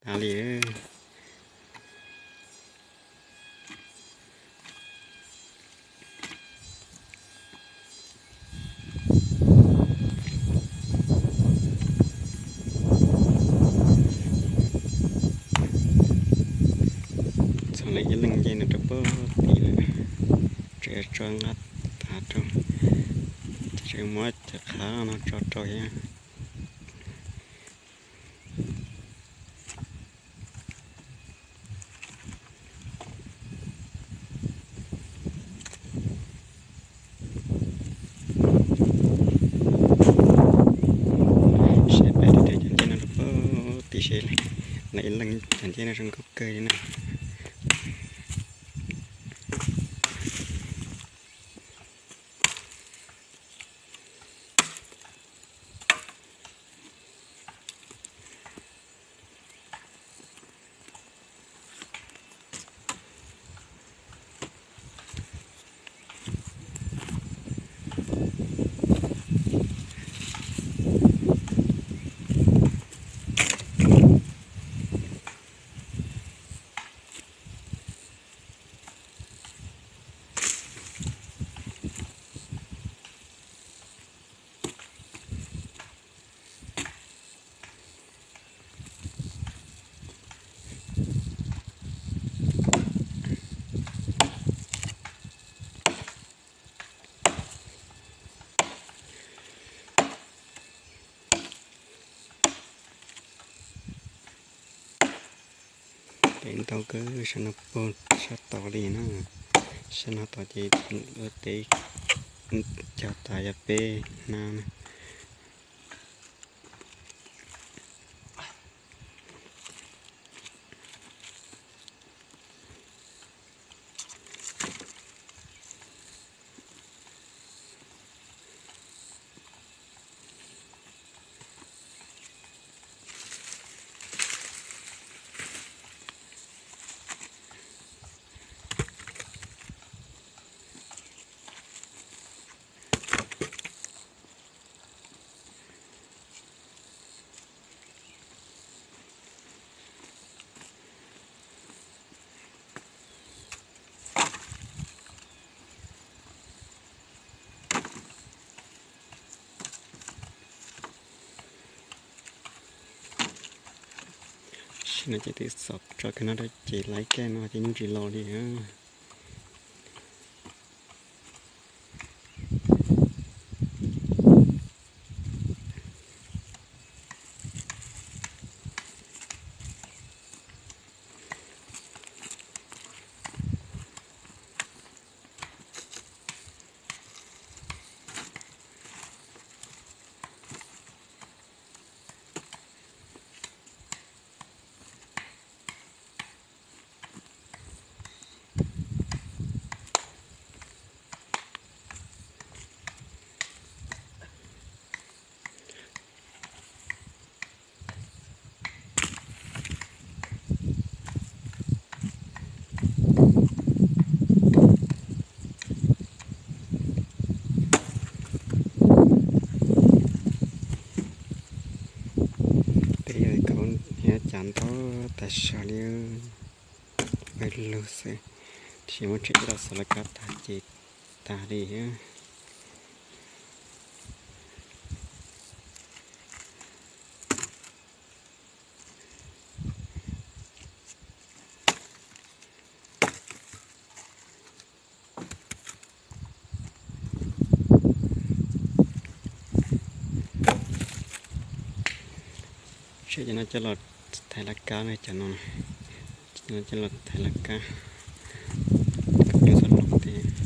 tas li. Txog lawv ib leeg nce no rau pem tim lawm, tseem tso nqa tas rau, ces tseem muab cov qhav no tso rau thiab. Saib peb cov ncej no rau pem tim seb, lawv ib leeg cov ncej no zoo nkauj kawg li na. Tev ntau kawg, sab no puag sab tod li na. Sab no tod ces ua tev cog tas yog peb hnab na. Sim no ces twb xov tso kiag no rau ces laiv kej no ces yeej tsis los li. Tej yam khaub niab cas ntau tas zog li. Pawg lug xwb, tab sis muab tshem ib los xav lawv kab tag ces tag li. Tshem cov no coj los thaiv laj kab na, cov no, cov no coj los thaiv laj kab, cov txhob los thiab.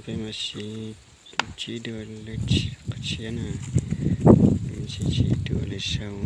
Peb mam siv tsib dua lwm tsib Siab na, tsis tsis dua li sau.